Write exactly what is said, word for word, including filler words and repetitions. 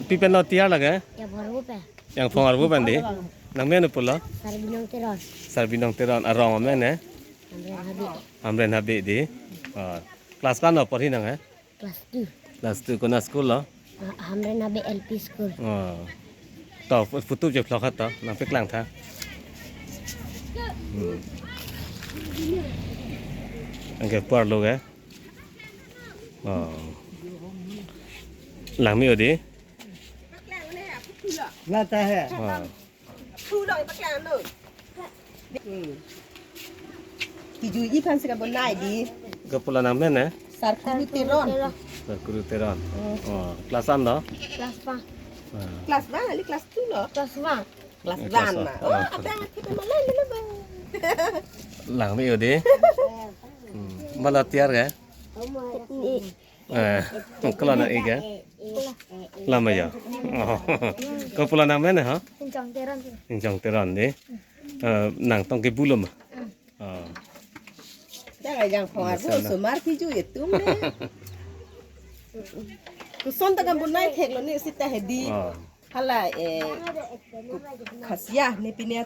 Pi pen lo tiar lake? Yang phongarbu pen. Yang phongarbu pen di. Nangmen pulo? Sarbinong Teron. Sarbinong Teron. Arong amen eh? Amren Habe. Amren Habe di. Oh. Class one lo porhi nang eh? Class two. Class two kona school lo? Ah, Amren Habe L P School. Oh. To photo je vlog to nangpeklang tha. Hmm. Anke parlo ke. Oh. Langme-o di. Lata hai. Oh. Thu dong ipaklang lo. Hmm. Tijui aphan si kabonai di. Kapulo nangmen eh? Sarkuru Teron. Sarkuru Teron. Hmm. Oh, class one lo? Class one. Ah. Class one, ali class two lo? Class one. Class one ma. Oh, abang ati pe malai lelo bang. Langme-o di. Hmm. Malo tiar ke? Ni. Eh, kalau nang-ik eh? Lama ya. Oh. Kapulo nangmen eh, ha? Inchong Teron. Inchong Teron di. Eh, nang tong ke bulum. Oh. Dah yang phongarbu osomar tijui atum ne. Koson ta kabonai thek lo ne sita hedi. Oh. Hala eh khasiya ne pine